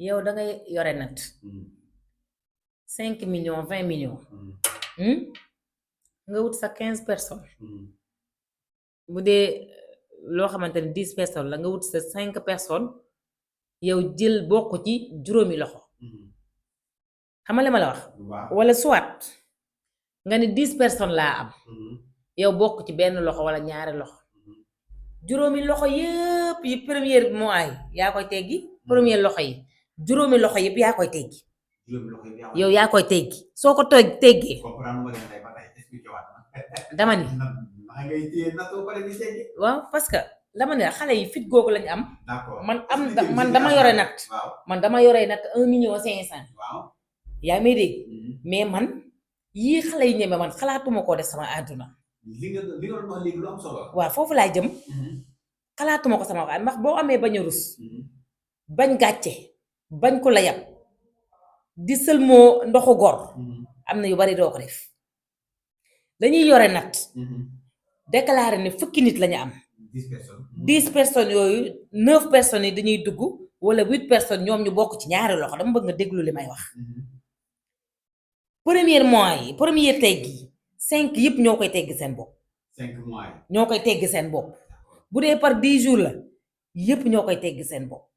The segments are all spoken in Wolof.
yow da ngay yore nat 5 millions 20 millions nga wut sa 15 personnes bu dee loo xamante ne 10 personnes la nga wut sa 5 personnes yow jël bokk ci juróomi loxo xamale ma la wax wala soit nga ni 10 personnes laa am yow bokk ci benn loxo wala ñaari loxo juróomi loxo yépp yi première mois yi yaa koy teggi premier loxo yi juróomi loxo yépp yaa koy teggi yow yaa koy teggi soo ko teggee dama ni waaw parce que dama ne xale yi fit googu lañu am man dama yore nat man dama yore nat 1 million 500 yaa may dégg mais man yii xale yi ñeme man xalaatuma koo def sama àdduna li nga doon wax léegi lu am solo waaw foofu laay jëm xalaatuma ko sama wax ndax boo amee bañ a rus bañ gàcce bañ ko la yab di sëlmoo ndoxu gor am na yu bari doo ko def dañuy yore nat déclaré ne fukki nit lañu am 10 personnes yooyu 9 personnes yi dañuy dugg wala 8 personnes ñoom ñu bokk ci ñaari loxo dama bëgg nga déglu li may wax premier mois yi premier tegg yi 5 yëpp ñoo koy tegg seen bopp 5 mois yi ñoo koy tegg seen bopp bu dee par 10 jours la yëpp ñoo koy tegg seen bopp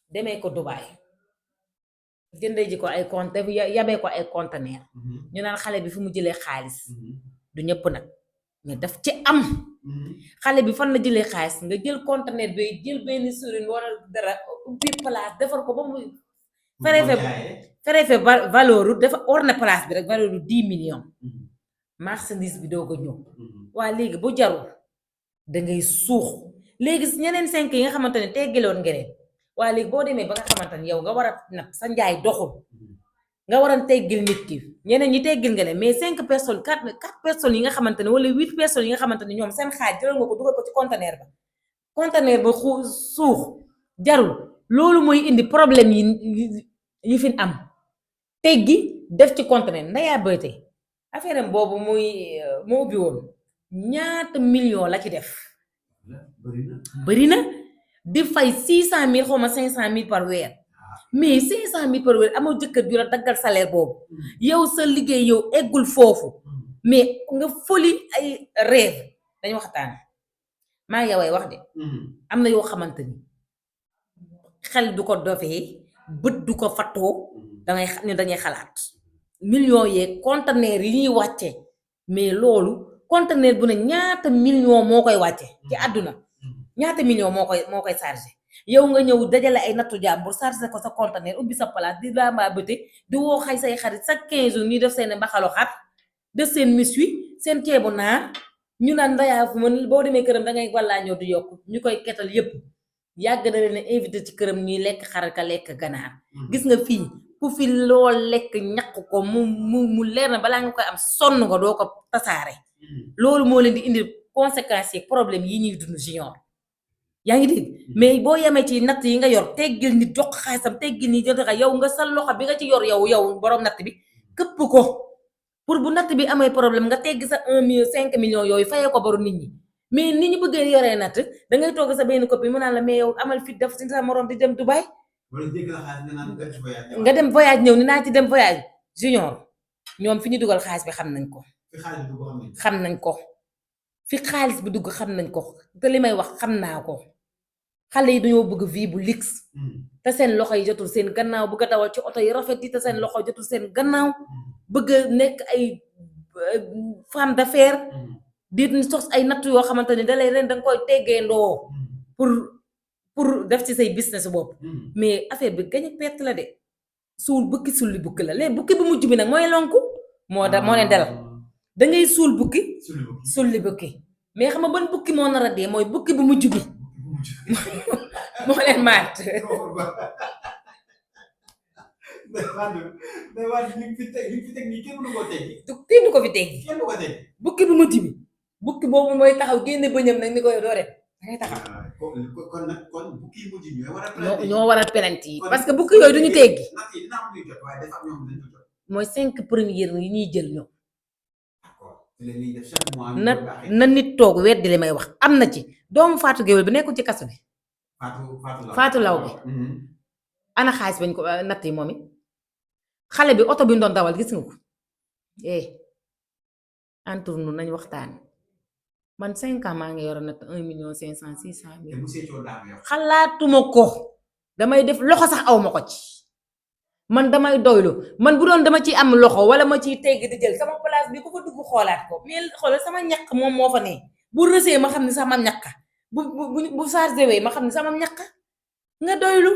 demee ko Dubaay jëndee ji ko ay compte yabee ko ay conteneur ñu naan xale bi fi mu jëlee xaalis du ñëpp nag mais daf ci am xale bi fan la jëlee xaalis nga jël conteneur bi jël benn surine wala dara ubbi place defar ko ba mu ferefe valeur dafa or na place bi rek valeur 10 millions marchandise bi doog a ñëw waa léegi bu jarul dangay suux léegi ñeneen 5 yi nga xamante ne teggiloon ngeneen waa léegi boo demee ba nga xamante ne yow nga war a nag sa njaay doxul nga war a teggil nit ki ñeneen ñi teggil nga ne mais 5 personnes 4 personnes yi nga xamante ne wala 8 personnes yi nga xamante ne ñoom seen xaaj jëlal nga ko dugal ko ci conteneur ba suux jarul loolu mooy indi problème yi fi am teggi def ci conteneur ndayaa bëyte affaire am boobu muy moo ubbi woon ñaata million la ci def bëri na di fay 600 000 xaw ma 500 000 par weer mais 500 000 par weer amoo jëkkër ju la daggal salaire boobu yow sa liggéey yow eggul foofu mais nga foli ay rêve dañu waxtaan maa ngi way wax de am na yoo xamante ni xel du ko dofee bët du ko fattoo dangay xam ne dañuy xalaat millions yeeg conteneur yi ñuy wàcce mais loolu conteneur bu ne ñaata million moo koy wàcce ci àdduna ñaata million moo koy chargé yow nga ñëw dajale ay nattu jàmbur chargé ko sa conteneur ubbi sa place di lambaa bëte di woo xay say xarit chaque 15 jours ñuy def seen mbaxalu xat def seen miswi seen ceebu naar ñu naan ndayaa fu man boo demee këram dangay wallaa ñëw di yokk ñu koy ketal yépp yàgg na leen invité ci këram ñuy lekk xar ka lekk ganaar gis nga fii ku fi loo lekk ñaq ko mu leer na balaa nga koy am sonn nga doo ko tasaare loolu moo leen di indi conséquences yi problème yi ñuy dund junior yaa ngi dégg mais boo yemee ci natt yi nga yor teggil nit jox xaalisam teggil nit jox yow nga sa loxo bi nga ci yor yow borom natt bi këpp ko pour bu natt bi amee problème nga tegg sa 1 million 5 millions yooyu fayee ko boru nit ñi mais nit ñi bëggee yoree natt dangay toog sa benn copine mu naan la mais yow amal fit def ci sa morom di dem Dubaï nga dem voyage ñëw ni naa ci dem voyage junior ñoom fi ñu dugal xaalis bi xam nañ ko xam nañ ko fi xaalis bi dugg xam nañ ko te li may wax xam naa ko xale yi dañoo bëgg vie bu luxe te seen loxo yi jotul seen gannaaw bëgg a dawal ci oto yi rafet yi te seen loxo jotul seen gannaaw bëgg a nekk ay femme d'affaires di sos ay natt yoo xamante ne dalay ren danga koy teggee ndoo pour def ci say business bopp mais affaire bi gañ a perte la de suul bukki sulli bukki la léegi bukki bu mujj bi nag mooy lonku moo leen dal dangay suul bukki sulli bukki mais xam nga ban bukki moo nar a dee mooy bukki bu mujj bi moo leen maat kenn du ko fi teggi bukki bu mujj bi bukki boobu mooy taxaw génne bëñam nag ni koy doo def dangay taxaw kon bukki yu mujj ñoo war a penante yi parce que bukki yooyu duñu teggi mooy 5 premières yi ñuy jël ñoom na nit toog weddi li may wax am na ci doomu Fatou Guewel bi nekkul ci kaso bi Fatou Law bi ana xaalis bañ ko natt yi moom it xale bi oto bi ñu doon dawal gis nga ko entre nous nañ waxtaan man 5 ans maa ngi yor natt 1,500,000 600,000 te bu seetoo daa nga yor. xalaatuma ko damay def loxo sax aw ma ko ci man damay doylu man bu doon dama ci am loxo wala ma ciy tegg di jël sama place bi ku fa dugg xoolaat ko mais xoolal sama ñaq moom moo fa ne bu rësee ma xam ne sama ñaq bu chargé wee ma xam ne sama ñaq nga doylu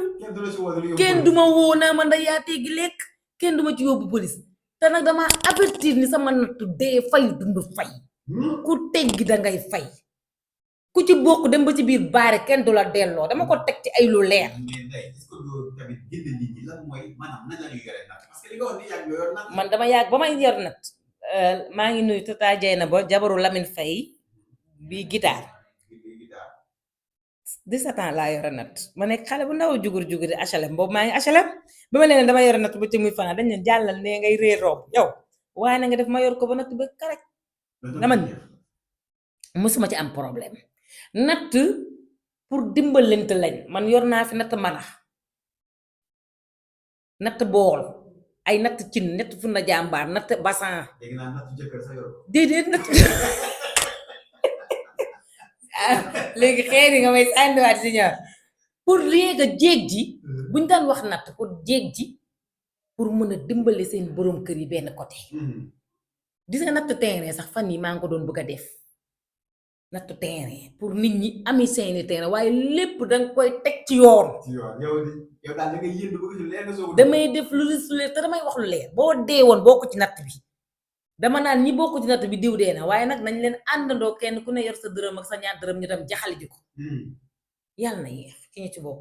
kenn duma woo naa man da yaa teggi lekk kenn duma ci yóbbu police te nag dama avertir ni sama nattu dee fay dund fay ku teggi dangay fay ku ci bokk dem ba ci biir baare kenn du la delloo dama ko teg ci ay lu leer. mais Ndeye est-ce que loolu tamit gindi nit ñi lan mooy maanaam nan la ñuy yore nag parce que li nga wax ni yàgg nga yor nag. man dama yàgg ba may yor nag maa ngi nuyu Tata Dieyna ba jabaru Lamine Faye bi guitare 17 ans laa yore nat ma nekk xale bu ndaw jugur di HLM boobu maa ngi HLM ba ma leen dama yore natt ba ci muy fanaan dañ leen jàllal ne ngay réer roob yow waaye na nga def ma yor ko ba natt ba karek dama mësuma ci am problème natt pour dimbalante lañ man yor naa fi natt manax natt bool ay natt cin natt fu na jàmbaar natt basan déedéet natt léegi xeer yi nga may sànniwaat si ñaar pour léegi jéeg ji buñ daan wax natt pour jéeg ji pour mën a dimbale seen borom kër yi benn côté gis nga natt terrain sax fan yi maa ngi ko doon bëgg a def natt terrain pour nit ñi ami seeni terrain waaye lépp danga koy teg ci yoon yow daal da ngay yëndu bëgg ci leer nga soog damay def lu leer te damay wax lu leer boo dee woon bokk ci natt bi dama naan ñi bokk ci natt bi diw dee na waaye nag nañ leen àndandoo kenn ku ne yor sa dërëm ak sa ñaar dërëm ñu dem jaxali ji ko yàlla na yéex ki ñu ci bokk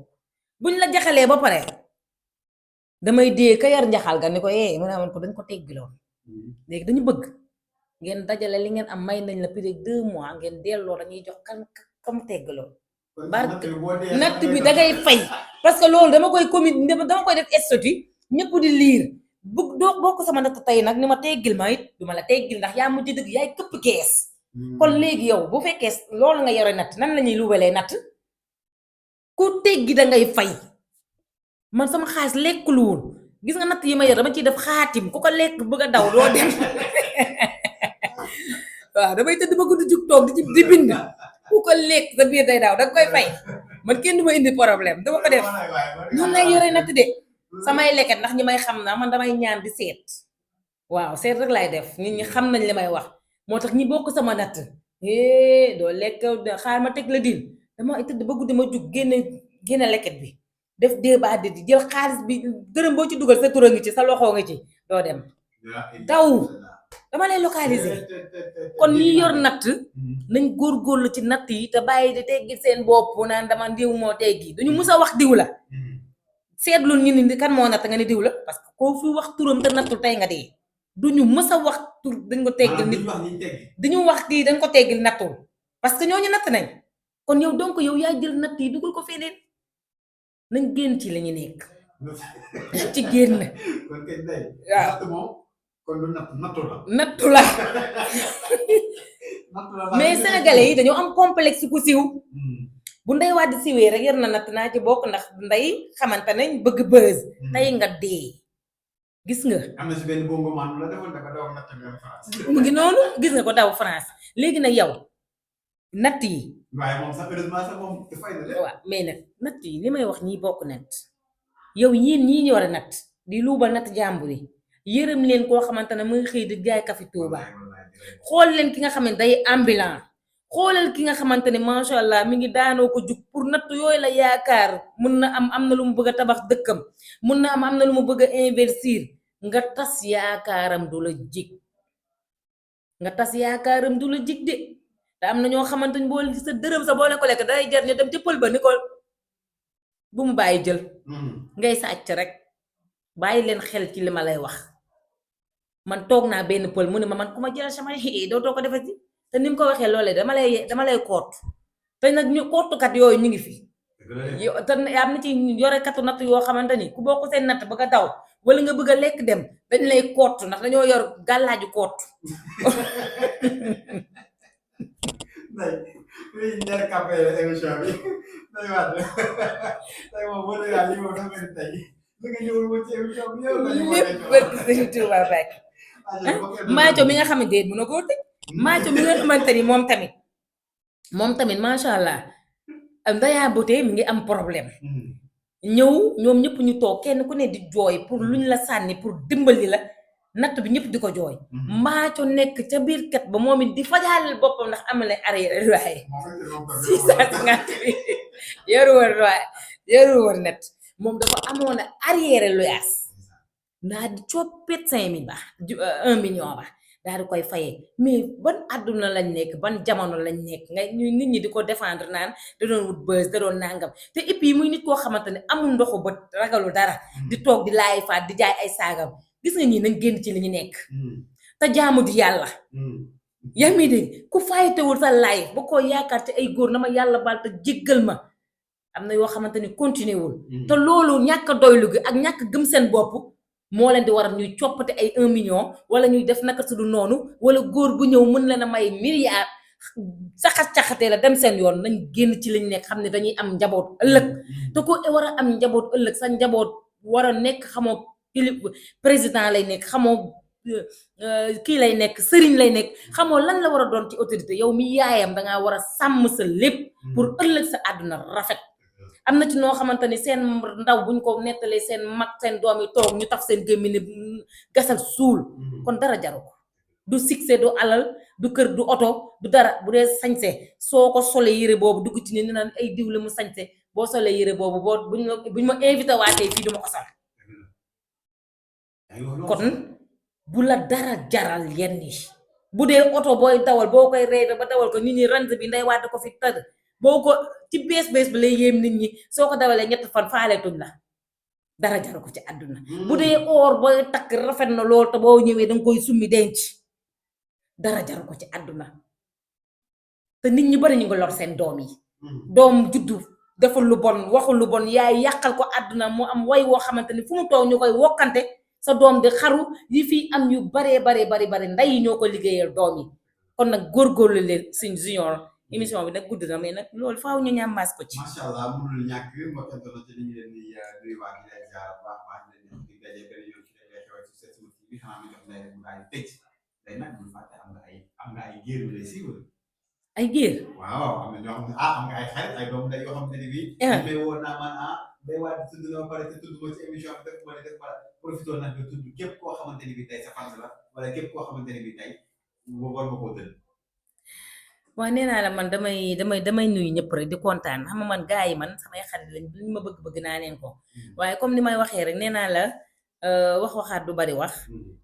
buñ la jaxalee ba pare damay dee ka yar njaxal ga ni ko mu ne amoon ko dañ ko teggiloon léegi dañu bëgg ngeen dajale li ngeen am may nañ la plus de 2 mois ngeen delloo dañuy jox kam teggiloon barke natt bi dangay fay parce que loolu dama koy dama koy def statut ñëpp di liir doo bokk sama natt tey nag ni ma teggil ma it duma la teggil ndax yaa mujj dëgg yaay këpp kees kon léegi yow bu fekkee loolu nga yore natt nan la ñuy luubalee natt ku teggi dangay fay man sama xaalis lekkul woon gis nga natt yi ma yor dama ciy def xaatim ku ko lekk bëgg a daw doo dem waaw damay tëdd ba guddi jug toog di bind ku ko lekk sa biir day daw danga koy fay man kenn du ma indi problème dama ko def noonu lay yore natt de samay leket ndax ñi may xam na man damay ñaan di seet waaw seet rek lay def nit ñi xam nañ li may wax moo tax ñi bokk sama natt doo lekk xaar ma teg la din dama tëdd ba guddi ma jug génne leket bi def débat di jël xaalis bi dërëm boo ci dugal sa tura ngi ci sa loxo ngi ci doo dem daw dama lay localiser kon ñi yor natt nañ góorgóorlu ci natt yi te bàyyi di teggi seen bopp naan dama diw moo teggi duñu mus a wax diw la seetlu ñu ni kan moo natt nga ni diw la parce que koo fi wax turam te nattul tey nga dee duñu mës a wax tur dañ ko teggil nit dañu wax kii dañ ko teggil nattul parce que ñooñu natt nañ kon yow donc yow yaa jël natt yi dugal ko feneen nañ génn ci la ñu nekk ci génn kon kay Ndeye waaw moom kon du nattu la nattu la mais sénégalais yi dañoo am complexe ku siiw bu Ndeye Wade siwee rek yor na natt naa ci bokk ndax Ndeye xamante nañ bëgg buzz tey nga dee gis nga am na si benn bongo man la defoon dafa daw natt nga France mu ngi noonu gis nga ko daw France léegi nag yow natt yi waaye moom sax heureusement sax moom dafay na waaw mais nag natt yi li may wax ñii bokk natt yow yéen ñii ñu war a natt di luubal natt jàmbur yi yërëm leen koo xamante ne muy xëy di jaay kafe Touba xool leen ki nga xam ne day ambulant xoolal ki nga xamante ne macha allah mi ngi daanoo ko jug pour natt yooyu la yaakaar mun na am na lu mu bëgg a tabax dëkkam mun na am na lu mu bëgg a investir nga tas yaakaaram du la jig nga tas yaakaaram du la jig de te am na ñoo xamante ni boo sa dërëm sa boo leen ko lekk day jar ñu dem ci pël ba ni ko bu mu bàyyi jël ngay sàcc rek bàyyi leen xel ci li ma lay wax man toog naa benn pël mu ne ma man ku ma jëlal sama doo too ko defati te ni mu ko waxee loolee dama lay koot te nag ñu kootukat yooyu ñu ngi fi te am na ci yore katu natt yoo xamante ni ku bokk seen natt bëgg a daw wala nga bëgg a lekk dem dañ lay koot ndax dañoo yor gàllaaju koot oui ñaar kàppe émission bi day waat tey moom boo déggee lii moom dafa mel ni tey li nga ñëwul woon ci émission bi yow dañu war a lépp bëgg Sëriñ Tuuba Mbàkke Maaco mi nga xam ne déet mën na koo tëj Maaco mi nga xamante ni moom tamit macha allah Ndeya Beauté mi ngi am problème ñëw ñoom ñëpp ñu toog kenn ku ne di jooy pour luñ la sànni pour dimbali la natt bi ñëpp di ko jooy Maaco nekk ca biir kat ba moom it di fajaaleel boppam ndax am na arrière loyer 650 bi yoru woon net moom dafa amoon arrière loyer ndaa di coppet 5 000 ba 1 million ba daal di koy fayee mais ban àdduna lañ nekk ban jamono lañ nekk nga ñu nit ñi di ko défendre naan da doon wut buzz da doon nangam te et puis muy nit koo xamante ne amul ndoxu bët ragalu dara di toog di laay faat di jaay ay saagam gis nga ñii nañ génn ci li ñu nekk te jaamu di yàlla yaa ngi dégg ku faytewul sa laay ba koo yaakaar te ay góor na ma yàlla baal te jéggal ma am na yoo xamante ni continué wul te loolu ñàkk a doylu gi ak ñàkk gëm seen bopp moo leen di waral ñuy coppate ay 1 million wala ñuy def naka su du noonu wala góor bu ñëw mën leen a may milliard saxat-caxatee la dem seen yoon nañ génn ci liñ nekk xam ne dañuy am njaboot ëllëg te ko war a am njaboot ëllëg sa njaboot war a nekk xamoo kilif président lay nekk xamoo kii lay nekk sëriñ lay nekk xamoo lan la war a doon ci autorité yow mi yaayam dangaa war a sàmm sa lépp pour ëllëg sa àdduna rafet am na ci noo xamante ni seen ndaw buñ ko nettalee seen mag seen doom yi toog ñu taf seen gémmi ni gasal suul kon dara jaru ko du succès du alal du kër du oto du dara bu dee sañse soo ko solee yére boobu dugg ci ni naan ay diw la mu sañse boo solee yére boobu boo buñ ma invité waatee fii duma ko sol kon bu la dara jaral yenn yi bu dee oto booy dawal boo koy reede ba dawal ko nit ñi rent bi nday waate ko fi tëdd boo ko ci bees bi lay yéem nit ñi soo ko dawalee 3 fan faaleetuñ la dara jaru ko ci àdduna bu dee or booy takk rafet na lool te boo ñëwee danga koy summi denc dara jaru ko ci àdduna te nit ñi bari ñu ngi lor seen doom yi doom juddu deful lu bon waxul lu bon yaay yàqal ko àdduna mu am way woo xamante ni fu mu toog ñu koy wokkante sa doom di xaru yi fi am yu baree bari nday yi ñoo ko liggéeyal doom yi kon nag góorgóorlu leen suñ junior émission bi nag gudd na mais nag loolu faaw ñu ñambaas ko ci macha allah mënul ñàkk mbokkantolo ci dañu leen di nuyuwaat di leen jaar baax baax di leen di daje benn yoon ci lay xew ci Setsima TV bi xanaa mi jox lay rek mu daal di tëj day nag bul fàtte am nga ay géer yu lay siiwal ay géer waaw am na ñoo xam ne am nga ay xarit ay doomu day yoo xam ne bii may woon naa man day waat tudd na pare te tudd ko ci émission bi def wala def wala profité nag nga tudd képp koo xamante ni bi tey sa fans la wala képp koo xamante ni bi tey war nga koo tëdd waaw nee naa la man damay nuyu ñëpp rek di kontaan xam nga man gars yi man samay xarit lañ luñ ma bëgg naa leen ko waaye comme ni may waxee rek nee naa la waxaat du bari wax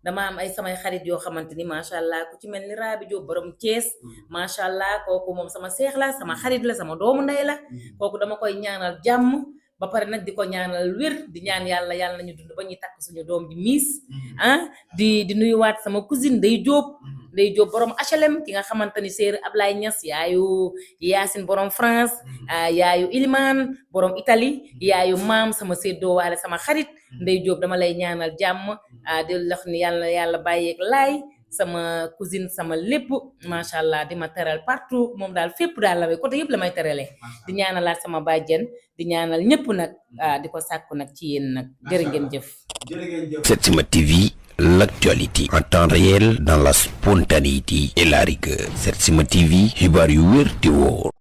dama am ay samay xarit yoo xamante ni macha allah ku ci mel ni Rabi Diop borom Thiès macha allah kooku moom sama seex la sama xarit la sama doomu ndey la kooku dama koy ñaanal jàmm ba pare nag di ko ñaanal wér di ñaan yàlla nañu dund ba ñuy takk suñu doom ji miis di nuyuwaat sama cousine Ndey Diop borom HLM ki nga xamante ni Seydou Ablaye Niass yaayu Yacine borom France yaayu Iliman borom Italie yaayu maam sama séddoo waale sama xarit Ndey Diop dama lay ñaanal jàmm di wax ni yàlla bàyyeeg laay sama cousine sama lépp macha allah di ma teral partout moom daal fépp daal la may côté yëpp la may teralee di ñaanalaat sama bàjjen di ñaanal ñëpp nag di ko sàkku nag ci yéen nag jërë ngeen jëf. Setsima TV, l'actualité en temps réel dans la spontanéité et la rigueur. Setsima TV, xibaar yu wér te wóor.